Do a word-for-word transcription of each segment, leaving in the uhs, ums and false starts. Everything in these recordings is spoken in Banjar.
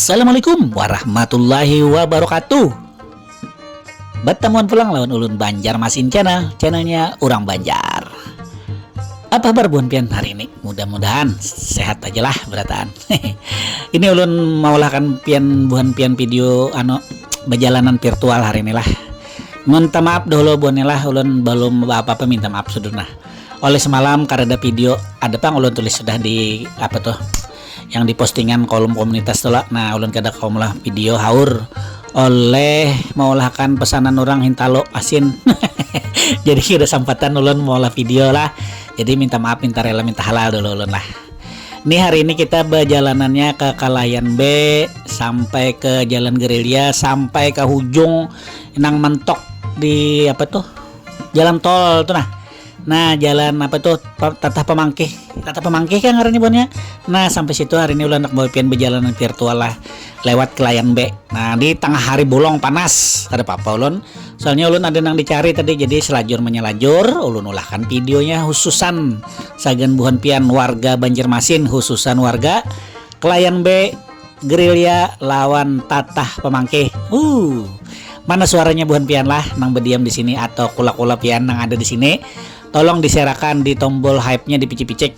Assalamualaikum warahmatullahi wabarakatuh. Batamuan pulang lawan ulun Banjar Masin Channel, channelnya urang Banjar. Apa kabar buhan pian hari ini? Mudah-mudahan sehat aja lah berataan. Ini ulun maulahkan pian buhan pian video anu bajalanan virtual hari ini lah. Minta maaf dahulu buhan lah, ulun belum apa-apa, minta maaf sudah nah. Oleh semalam kareda video ada pang ulun tulis sudah di apa tuh yang di postingan kolom komunitas tuh lah. Nah, ulun kada kaum lah video haur oleh maulah akan pesanan orang hintalo asin. Jadi kira sampatan ulun maulah video lah. Jadi minta maaf, minta rela, minta halal dulu ulun lah. Ini hari ini kita berjalanannya ke Kalayan B sampai ke Jalan Gerilya sampai ke hujung nang mentok di apa tuh jalan tol tuh nah. Nah, jalan apa tuh? Pa- Tatah Pemangkih. Tatah Pemangkih kan ngarannya buhannya. Nah, sampai situ hari ini ulah anak bawa pian berjalanan virtual lah lewat Kelayan B. Nah, di tengah hari bolong panas, ada apa-apa ulun. Soalnya ulun ada nang dicari tadi, jadi selajur menyelajur, ulun ulahkan videonya khususan sagan buhan pian warga Banjarmasin, khususan warga Kelayan B, Gerilya lawan Tatah Pemangkih. Uh, mana suaranya buhan pian lah nang berdiam di sini atau kula-kula pian nang ada di sini? Tolong diserakan di tombol hype-nya dipicik-picik.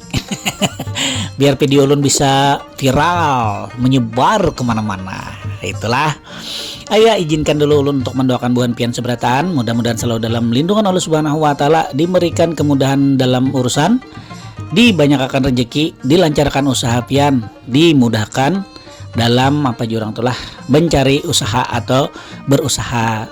Biar video ulun bisa viral, menyebar kemana-mana. Itulah. Ayah izinkan dulu ulun untuk mendoakan buhan pian seberataan. Mudah-mudahan selalu dalam lindungan Allah Subhanahu wa Taala, diberikan kemudahan dalam urusan, dibanyak akan rezeki, dilancarkan usaha pian, dimudahkan dalam apa jurang tulah mencari usaha atau berusaha,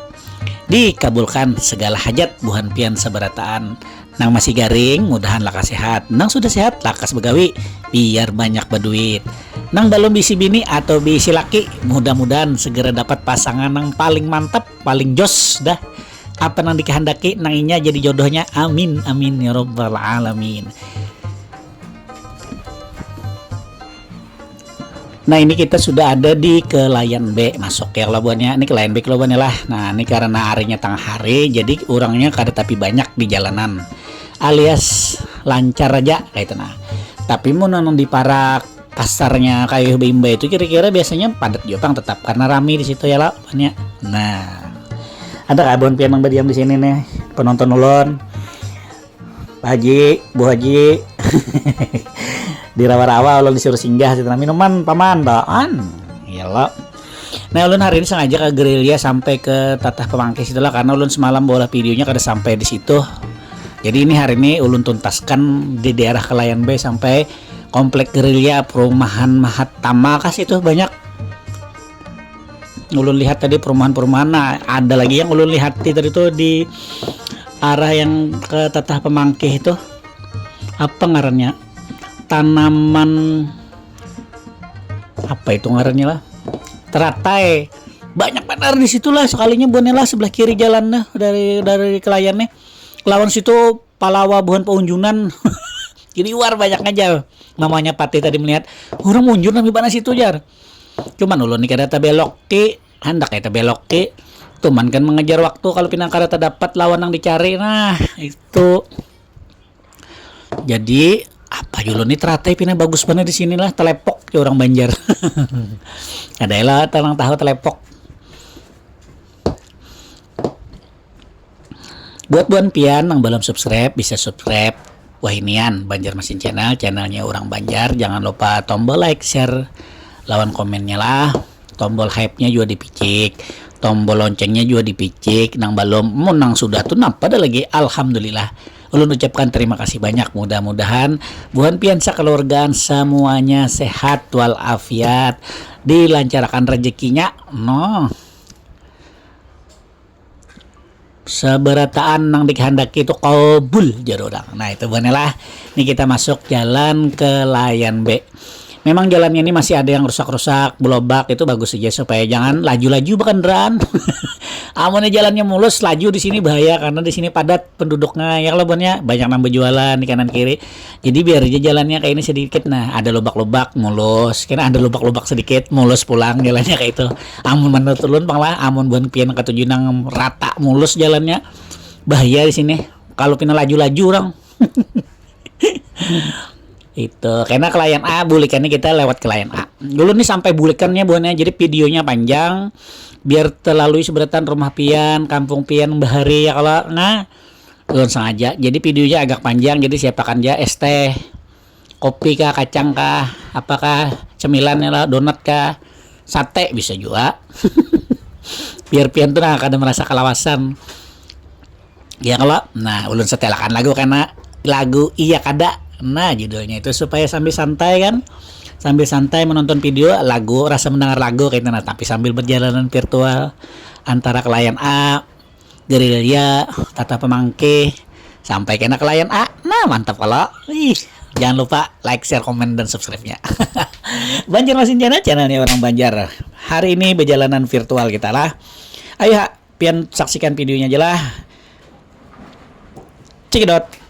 dikabulkan segala hajat buhan pian seberataan. Nang masih garing mudahan lakas sehat, nang sudah sehat lakas begawi biar banyak beduit. Nang belum bisi bini atau bisi laki, mudah-mudahan segera dapat pasangan nang paling mantap, paling jos dah. Apa nang dikehendaki nang inya jadi jodohnya, amin amin ya robbal alamin. Nah, ini kita sudah ada di Kelayan B, masuk ya kelabuhannya. Ini Kelayan B kelabuhannya lah. Nah, ini karena harinya tengah hari, jadi orangnya kada tapi banyak di jalanan, alias lancar aja kayak itu nah. Tapi mau nonton di parak pasarnya kayu bimba itu kira-kira biasanya padat juga pang tetap karena rame di situ ya lah. Nah, ada kabuhan pian yang berdiam di sini nih, penonton ulon. Pak Haji, Bu Haji. Di rawa-rawa ulun disuruh singgah situ nah, minuman paman baan. Iya lo. Nah, ulun hari ini sengaja ke gerilya sampai ke Tatah Pemangkis itulah karena ulun semalam bola videonya kada sampai di situ. Jadi ini hari ini ulun tuntaskan di daerah Kelayan B sampai komplek gerilya perumahan Mahatama kah situ banyak. Ulun lihat tadi perumahan-perumahan, nah ada lagi yang ulun lihat di tadi tuh di arah yang ke Tatah Pemangkih itu, apa ngarannya, tanaman apa itu ngarannya lah, teratai, banyak benar di situ lah sekalinya buhannya lah sebelah kiri jalan dah dari dari Kelayan nih lawan situ Palawa buhan Paunjunan. Jadi luar banyak aja. Mamanya Patih tadi melihat orang munjur nami bana situ jar. Cuman ulun ni kada tabeloki, handak ai tabeloki. Tuman kan mengejar waktu kalau pina kada tadapat lawan nang dicari. Nah, itu. Jadi apa julu ni teratai pina bagus banar di sini lah, telepok ya orang Banjar. Ada lah tanang tahu telepok. Buat buan pian nang belum subscribe, bisa subscribe Wahinian Banjarmasin Channel, channelnya orang Banjar. Jangan lupa tombol like, share, lawan komennya lah. Tombol hype-nya juga dipicik, tombol loncengnya juga dipicik. Nang belum, mun nang sudah tuh napa ada lagi. Alhamdulillah. Ulun ucapkan terima kasih banyak. Mudah-mudahan buhan pian sekeluargaan semuanya sehat walafiat, dilancarkan rezekinya. No. Seberataan nang dikehendaki itu kabul jar orang. Nah, itu benar lah. Ini kita masuk jalan ke Layan B. Memang jalannya ini masih ada yang rusak-rusak, belobak, itu bagus saja supaya jangan laju-laju berkendaraan. Amunnya jalannya mulus, laju di sini bahaya karena di sini padat penduduknya. Ya kalau buhannya banyak nang berjualan di kanan kiri. Jadi biar aja jalannya kayak ini sedikit nah, ada lubak-lubak mulus, kena ada lubak-lubak sedikit mulus pulang jalannya kayak itu. Amun menurut ulun pang lah, amun buhan pian katuju nang rata mulus jalannya, bahaya di sini. Kalau pina laju-laju orang. Itu karena klien A, bulikannya kita lewat klien A. Dulu nih sampai bulikannya buahnya, jadi videonya panjang biar terlalui seberatan rumah pian, kampung pian bahari ya kalau nah belum sengaja. Jadi videonya agak panjang, jadi siapakan aja es teh, kopi kah, kacang kah, apakah cemilan ya lah, donat kah, sate bisa juga. Biar pian tuh nah kada merasa kalawasan. Ya kalau nah ulun setelakan lagu karena lagu iya kada nah judulnya itu supaya sambil santai kan, sambil santai menonton video lagu rasa mendengar lagu kayak nah tapi sambil berjalanan virtual antara klien A, gerilya, tata pemangke sampai kena klien A. Nah mantap kalau ih, jangan lupa like, share, komen, dan subscribe-nya. Banjarmasin Channel, channelnya orang Banjar. Hari ini berjalanan virtual kita lah. Ayo ha, pian saksikan videonya aja lah. Cekidot.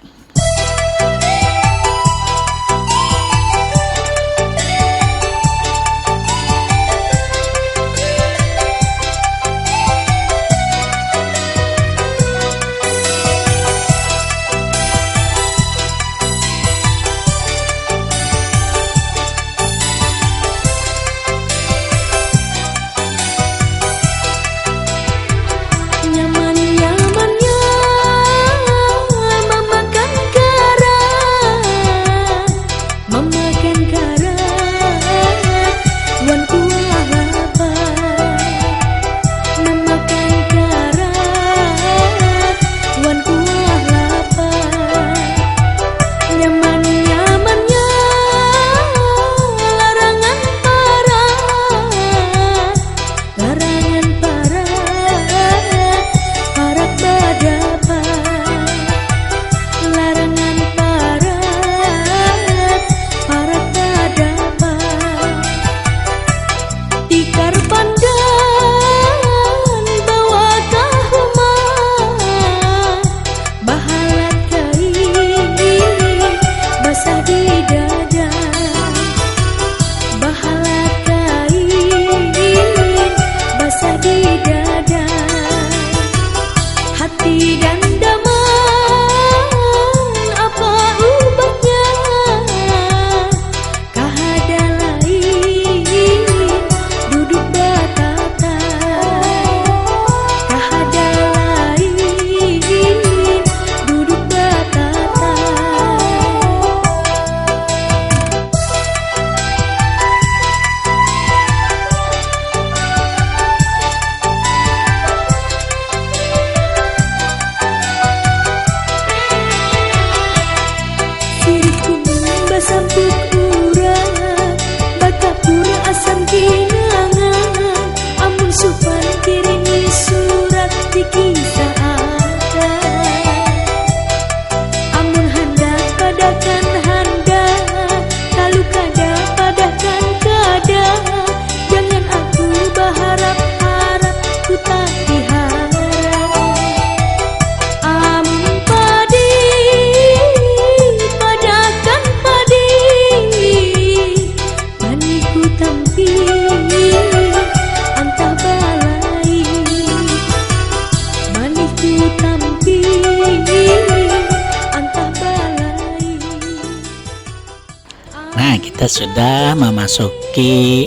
Nah, kita sudah memasuki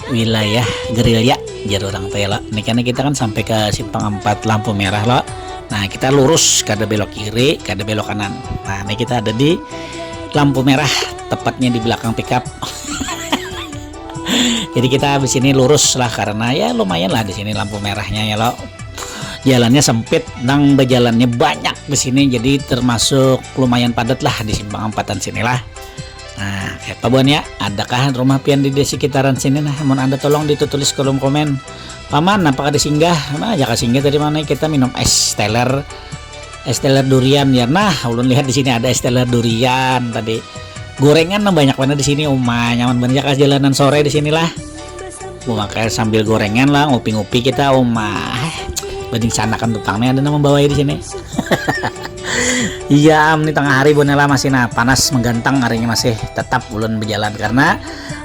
wilayah gerilya, jar orang teh lo. Ini karena kita kan sampai ke simpang empat lampu merah lo. Nah, kita lurus, kada belok kiri, kada belok kanan. Nah, ini kita ada di lampu merah, tepatnya di belakang pickup. Jadi kita habis ini lurus lah karena ya lumayan lah di sini lampu merahnya ya lo. Jalannya sempit, nang berjalannya banyak di sini, jadi termasuk lumayan padat lah di simpang empatan sini lah. Nah, apa buannya? Adakah rumah pian di sekitaran sini? Nah, mau anda tolong ditulis kolom komen. Paman, apakah ada singgah? Nah, jaka singgah tadi mana kita minum es teler, es teler durian ya. Nah, ulun lihat di sini ada es teler durian tadi. Gorengan nah banyak banget di sini, uma nyaman banget jaka jalanan sore di sini lah. Memakai sambil gorengan lah, ngopi-ngopi kita, uma. Banding sanakan tutang nih ada nama bawa di sini. Iya, am, ini tengah hari Bonela masih nah panas menggantang harinya masih tetap ulun berjalan karena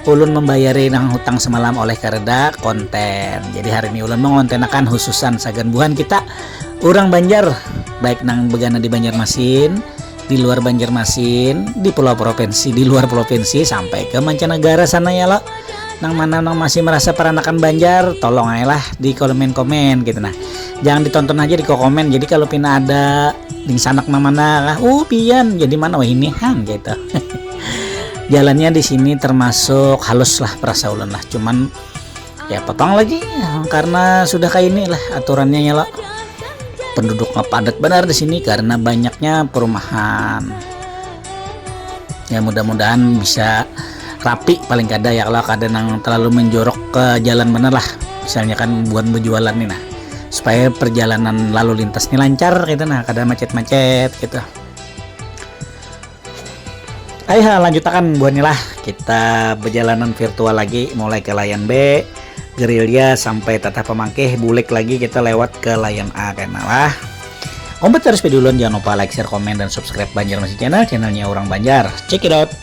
ulun membayari nang hutang semalam oleh kareda konten. Jadi hari ini ulun mengontenakan khususan sagan buhan kita orang Banjar baik nang begana di Banjarmasin, di luar Banjarmasin, di pulau provinsi, di luar provinsi sampai ke mancanegara sana ya lo. Nang mana nang masih merasa peranakan Banjar, tolong aja lah di komen-komen gitu nah. Jangan ditonton aja di komen. Jadi kalau pina ada dingsanak nang mana lah, uh pian jadi mana wah ini han gitu. Jalannya di sini termasuk halus lah perasa ulun lah. Cuman ya potong lagi karena sudah kayak inilah aturannya ya lo. Penduduknya padat benar di sini karena banyaknya perumahan. Ya mudah-mudahan bisa rapi paling kada ya kalau kada nang terlalu menjorok ke jalan bener lah. Misalnya kan buat berjualan nih nah supaya perjalanan lalu lintas ini lancar gitu nah kada macet-macet gitu. Ayo lanjutakan buahnya lah kita berjalanan virtual lagi mulai ke layan B, gerilya sampai tatah pemangkih bulik lagi kita lewat ke layan A kena lah. Kompet terus pedulun jangan lupa like, share, komen, dan subscribe Banjar Masih Channel, channelnya orang Banjar. Check it out.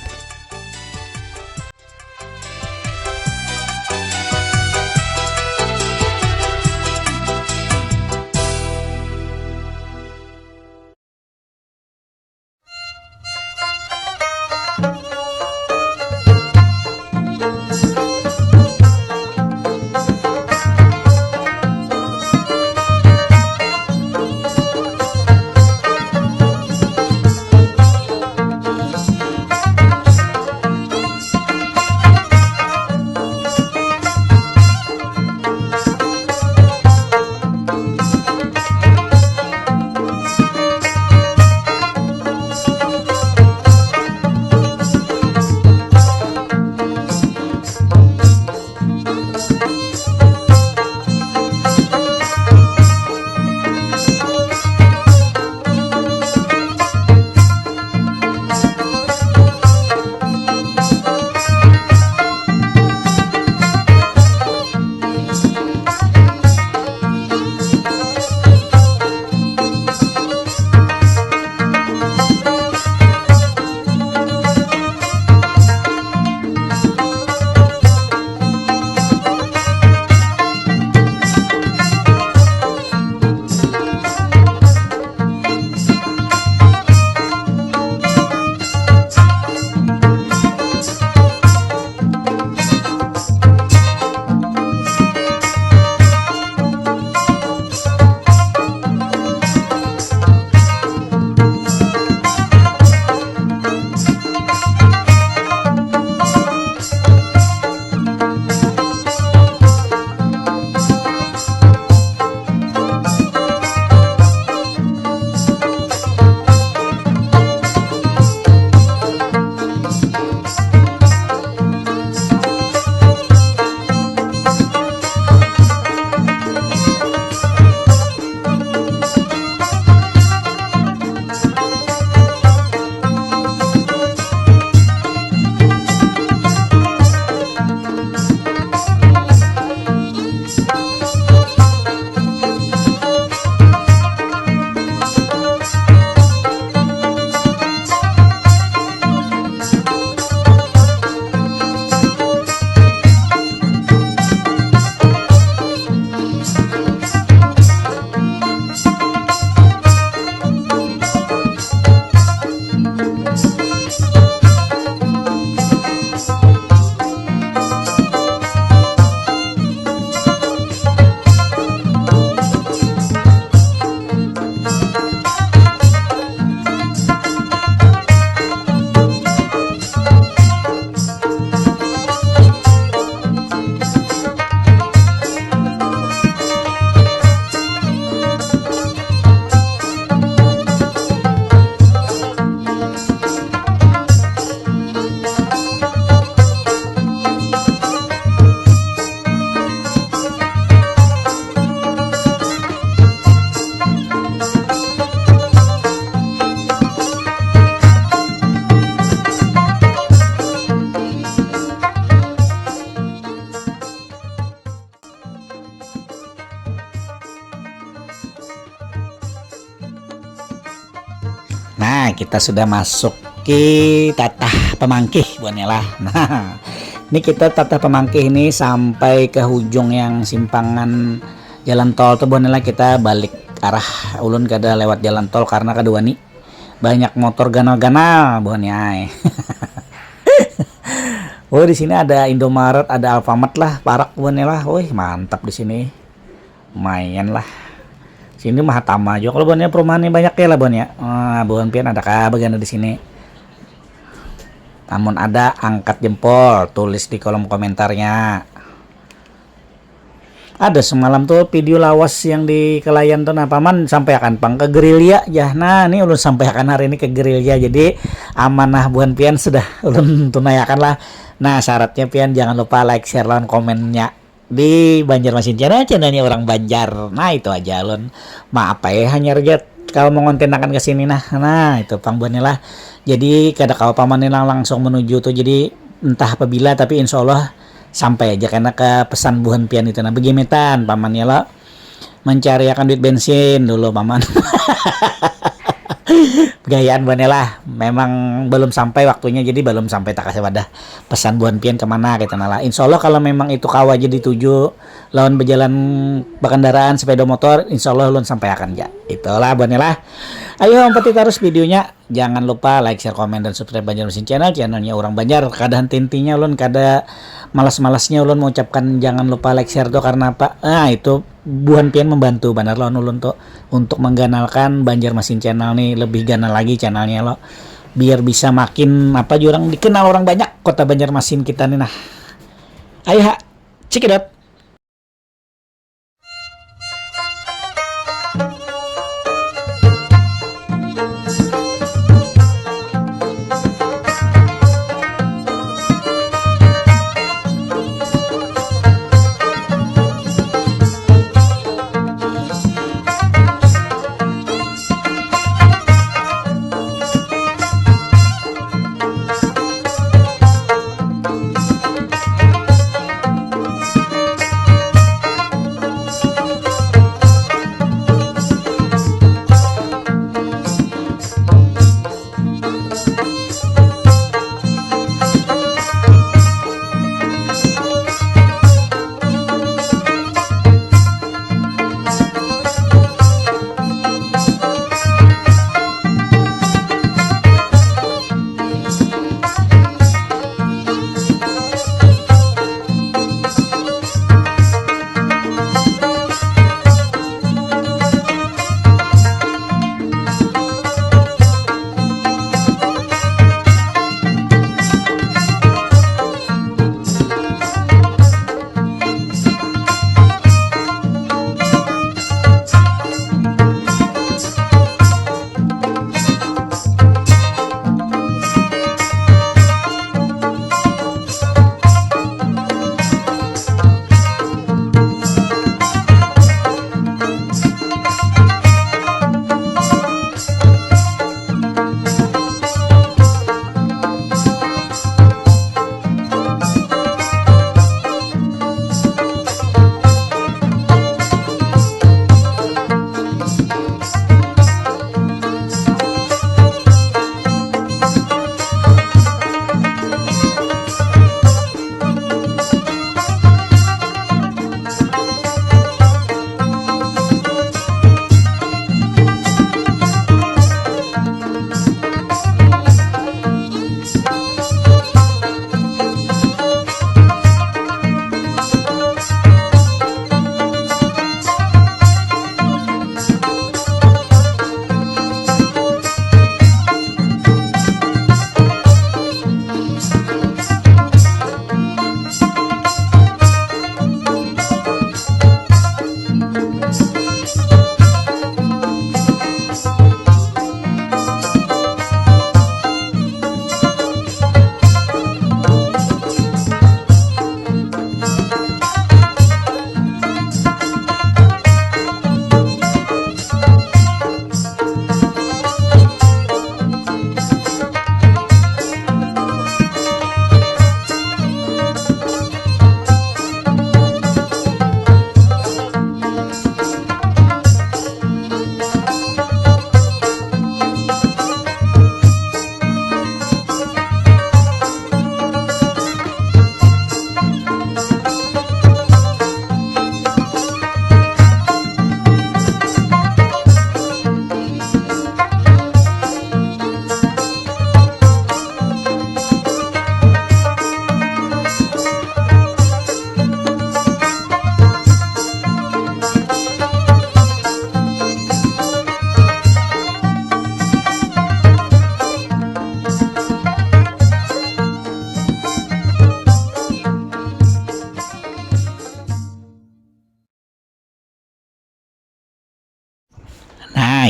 Nah, kita sudah masuk ke tatah pemangkih buannya lah. Nah, ini kita tatah pemangkih ini sampai ke hujung yang simpangan jalan tol tuh buannya lah kita balik arah ulun kada lewat jalan tol karena kada wani. Banyak motor ganal-ganal buhannya ai. Oh, di sini ada Indomaret, ada Alfamart lah, parak buhannya lah. Wih, mantap di sini. Lumayan lah. Sini Mahatama juga kalau buhannya, perumahannya banyak ya lah buhannya. Ah, buhan pian ada kah bagana di sini? Namun ada, angkat jempol, tulis di kolom komentarnya. Ada semalam tuh video lawas yang di Kelayan tuh, nah paman sampai akan pang ke gerilya ya. Nah, ini ulun sampai akan hari ini ke gerilya. Jadi amanah buhan pian sudah ulun tunaiakan lah. Nah, syaratnya pian jangan lupa like, share, lawan komennya di Banjarmasin Channel, channelnya orang Banjar. Nah, itu aja ulun. Maaf ya, hanya aja kalau mengontenakan ke sini nah. Nah, itu pang buhannya lah. Jadi kada kawa paman ini lang- langsung menuju tuh. Jadi entah apabila, tapi insya Allah sampai aja karena ke pesan buhan pian itu. Nah, begemetan pamannya lo mencari akan duit bensin dulu paman. Gayaan buhannya lah, memang belum sampai waktunya, jadi belum sampai tak kasih wadah pesan buhan pian kemana kita nala. Insya Allah kalau memang itu kawa aja dituju lawan berjalan berkendaraan sepeda motor, insya Allah ulun sampai akan ja. Itulah buhannya lah. Ayo, umpati terus videonya. Jangan lupa like, share, komen, dan subscribe Banjar Mesin Channel, channelnya orang Banjar. Kada henti-hentinya ulun, kada malas-malasnya ulun mengucapkan jangan lupa like, share tuh karena apa? Nah, itu buhan pian membantu banar lawan ulun tuh untuk mengganalkan Banjar Mesin Channel nih lebih ganal lagi channelnya lo. Biar bisa makin apa jurang dikenal orang banyak kota Banjarmasin kita nih nah. Ayo ha, cekidot.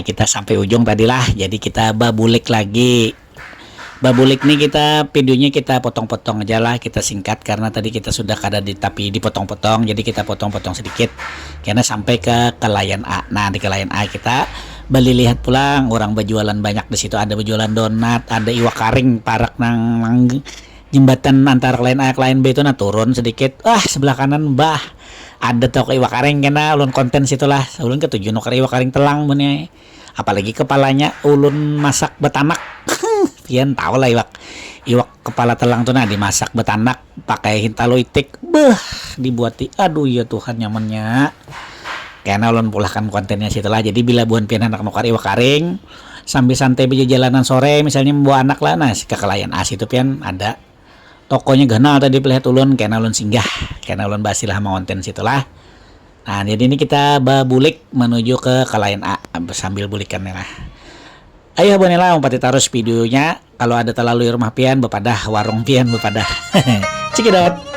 kita sampai ujung tadi lah, jadi kita babulik lagi. Babulik nih kita videonya kita potong-potong aja lah, kita singkat karena tadi kita sudah kada di tapi dipotong-potong, jadi kita potong-potong sedikit karena sampai ke kelayan A. Nah, di kelayan A kita beli lihat pulang orang berjualan banyak di situ, ada berjualan donat, ada iwak karing parak nang, nang jembatan antara kelayan A kelayan B itu, nah turun sedikit, ah sebelah kanan bah ada toko iwak karing, kena ulun konten situlah, ulun ketujuh nukar iwak karing telang punya. Apalagi kepalanya ulun masak betanak. Pian tahu lah iwak, iwak kepala telang tuh nah dimasak betanak pakai hintalu itik, beh, dibuati, aduh ya Tuhan nyamannya. Karena ulun pulahkan kontennya situlah, jadi bila buhan pian anak nukar iwak karing sambil santai berjalanan sore misalnya membawa anak lah, nah si kekelayan asi itu pian ada tokonya ganal tadi pelihat ulun, kena ulun singgah, kena ulun basilah mengonten situlah. Nah, jadi ini kita babulik menuju ke kalayan A sambil bulikan nih lah. Ayo abonela umpati tarus videonya. Kalau ada terlalu rumah pian bepadah, warung pian bepadah. Cikidot.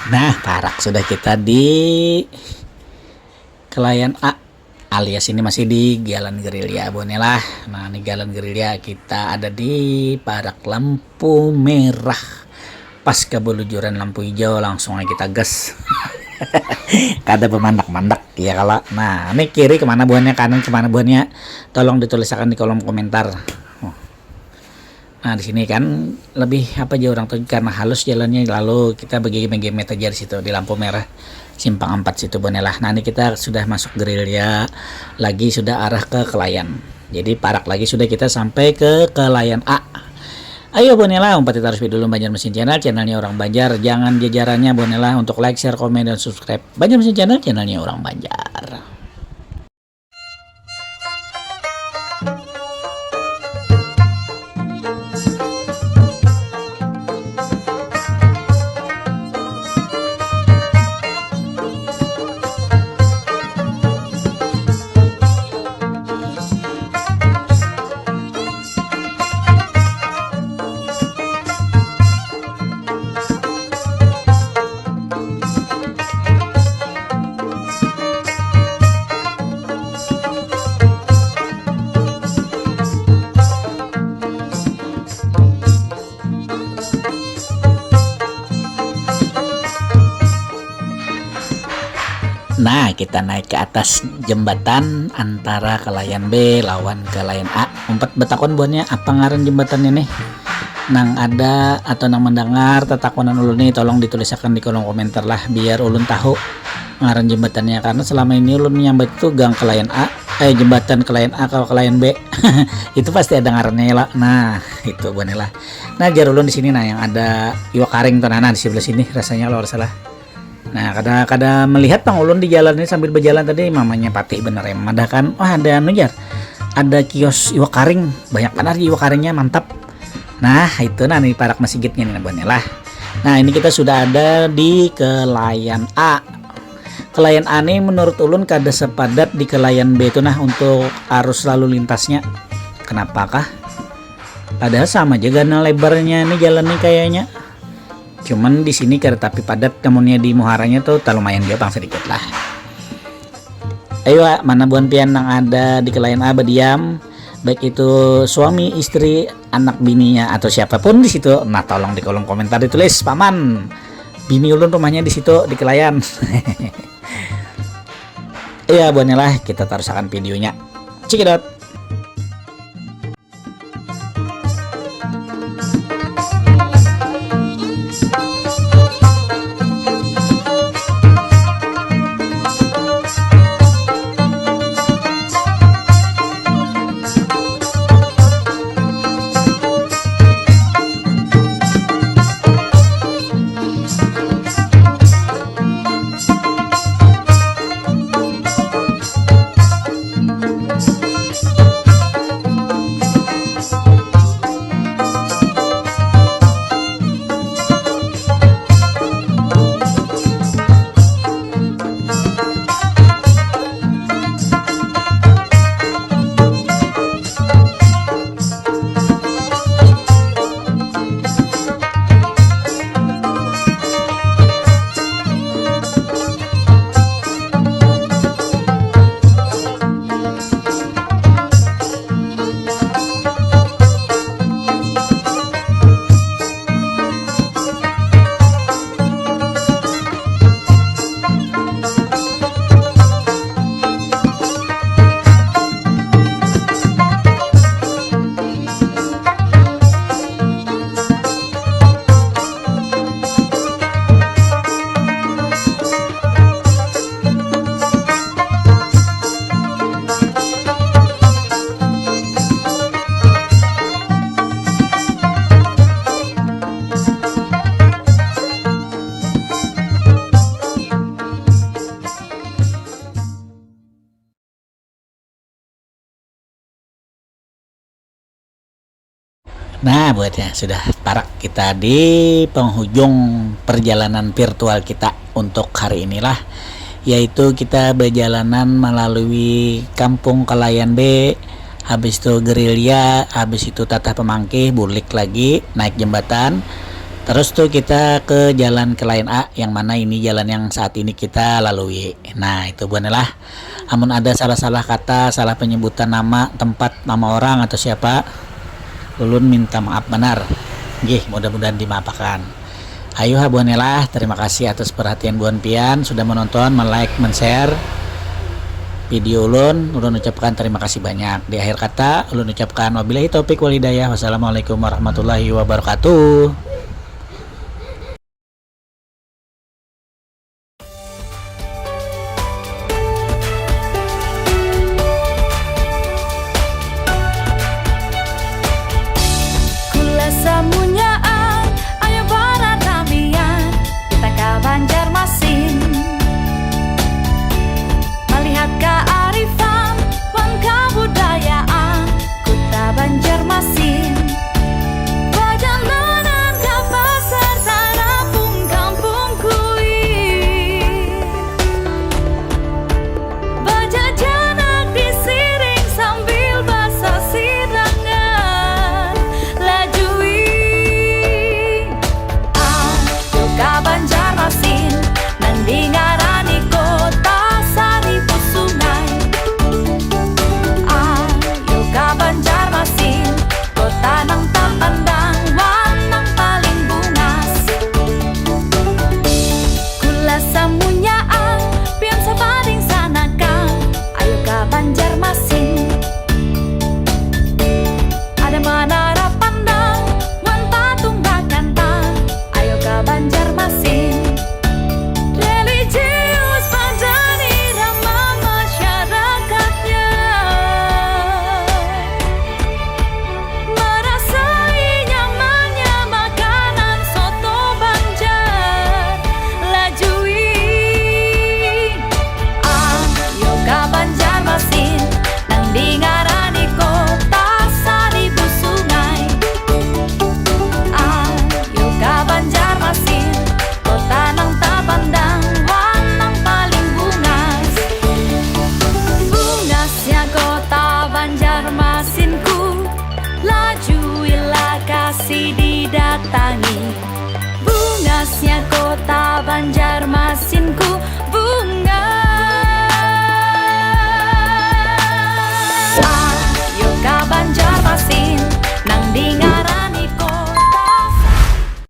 Nah, parak sudah kita di kelayan A. Alias ini masih di Jalan Gerilya, buhannya lah. Nah, ini Jalan Gerilya, kita ada di parak lampu merah. Pas kebelujuran lampu hijau, langsung aja kita gas. Kada bemandak-mandak, ya kala. Nah, ini kiri kemana buhannya, kanan kemana buhannya? Tolong ditulisakan di kolom komentar. Oh. Nah, di sini kan lebih apa aja orang tuh, karena halus jalannya, lalu kita bagi-bagi aja di situ di lampu merah simpang empat situ, buhannya lah. Nah, ini kita sudah masuk gerilya lagi, sudah arah ke Kelayan. Jadi parak lagi sudah kita sampai ke Kelayan A. Ayo, buhannya lah, umpati tarus video ulun Banjarmasin Channel, channelnya orang Banjar. Jangan jajarannya, buhannya lah, untuk like, share, komen, dan subscribe Banjarmasin Channel, channelnya orang Banjar. Nah, kita naik ke atas jembatan antara Kelayan B lawan Kelayan A. Umpat betakun buhannya, apa ngaran jembatannya nih? Nang ada atau nang mendengar tetakunan ulun nih, tolong ditulisakan di kolom komentar lah, biar ulun tahu ngaran jembatannya, karena selama ini ulun menyambat itu gang Kelayan A, eh, jembatan Kelayan A kalau Kelayan B. Itu pasti ada ngarannya lah. Nah, itu buhannya lah. Nah, jar ulun di sini, nah, yang ada iwak karing tuh, nah, nah, di sebelah sini rasanya kalau nggak salah. Nah, kada, kada melihat pang ulun di jalan ini sambil berjalan tadi, mamanya patih bener ya, memandahkan, wah, ada anu, jar. Ada kios iwak karing, banyak banar iwak karingnya, mantap. Nah, itu nah, nih parak masigitnya nih, buhannya lah. Nah, ini kita sudah ada di Kelayan A. Kelayan A nih menurut ulun kada sepadat di Kelayan B itu nah untuk arus lalu lintasnya. Kenapakah? Padahal sama aja ganal lebarnya nih jalan nih kayaknya. Cuman di sini kada tapi padat, namunnya di muharanya tuh tak lumayan juga pang sedikit lah. Ayo, mana buhan pian nang ada di Kelayan A badiam, baik itu suami, istri, anak bininya, atau siapapun di situ. Nah, tolong di kolom komentar ditulis, "Paman, bini ulun rumahnya di situ, di Kelayan." Iya, buhannya lah, kita tarusakan videonya. Cekidot. Nah, buatnya sudah parak kita di penghujung perjalanan virtual kita untuk hari inilah, yaitu kita berjalanan melalui Kampung Kelayan B, habis itu Gerilya, habis itu Tatah Pemangkih, bulik lagi, naik jembatan, Terus tuh kita ke jalan ke lain A, yang mana ini jalan yang saat ini kita lalui. Nah, itu buhannya lah. Amun ada salah-salah kata, salah penyebutan nama, tempat, nama orang atau siapa, ulun minta maaf banar. Nggih, mudah-mudahan dimaafakan. Ayuha buhannya lah, terima kasih atas perhatian buhan pian sudah menonton, men-like, men-share video ulun. Ulun ucapkan terima kasih banyak. Di akhir kata, ulun ucapkan wabillahi taufik wal hidayah. Wassalamualaikum warahmatullahi wabarakatuh. Kula samunyaan, ayo baradamian, kita ka Banjarmasin. Malihat kaarifan wan kabudayaan kuta Banjarmasin. Bajandanan ka pasar tarapung kampung kuir. Bajajanak disiring sambil basasirangan. Lajui, ayo ka Banjarmasin, nang dingarani kota saribu sungai. Ayo ka Banjarmasin, kota nang tapandang wan nang paling bungas. Kula samunyaan, pian sapading sanakang, ayo ka Banjarmasin. Ada manara pandang wan patung bakantang, ayo ka Banjarmasin. Religius pada irama masyarakatnya. Marasai nyamannya makanan soto Banjar. Lajui, ayo ka Banjarmasin, nang dingarani kota saribu sungai. Ayo ka Banjarmasin, kota nang tapandang wan nang paling bungas. Bungasnya kota Banjarmasinku, lajui lakasi didatangi. Bungasnya kota Banjarmasin.